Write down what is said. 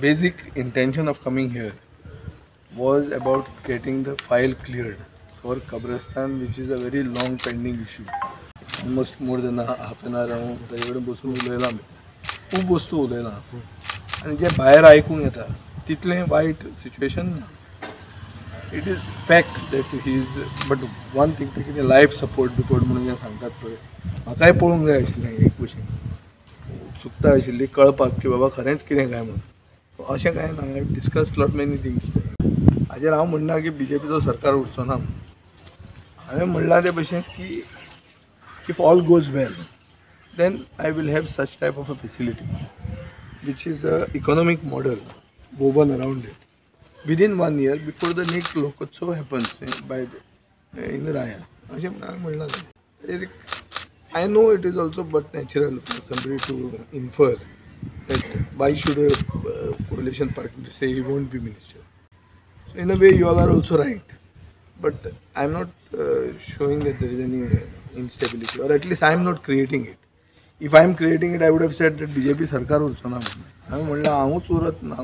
Basic intention of coming here was about getting the file cleared for Kabristan, which is a very long pending issue. Almost more than half an hour हांव ताजे कडेन बसून उलयलां, खूब वस्तू उलयलां आनी जें भायर आयकूंक येता तितलें वायट सिच्युएशन ना. It is fact that he is, but one thing, ते कितें लायफ सपोर्ट बिपोर्ट म्हणून जें सांगतात पळय, म्हाकाय पळोवंक जाय आशिल्लें, एक भशेन उत्सुकता आशिल्ली कळपाक की बाबा खरेंच कितें काय म्हणून. अशें कांय ना. I discuss lot many things. हाजेर हांव म्हणना की बीजेपीचो सरकार उरचो ना. हांवें म्हणलां ते भशेन की if all goes well, then I will have such type of a facility which is a economic model woven around it within one year before the next Lokotsav happens by in Raya, अशें हांवें म्हणलां. I know it is also but natural for somebody to infer that why should a coalition partner say he won't be minister. So in a way you all are also right, but I am not showing that there is any instability, or at least I am not creating it. If I am creating it, I would have said that BJP सरकार उरचो ना म्हणून. हांवें म्हणलें हांवूच उरत ना.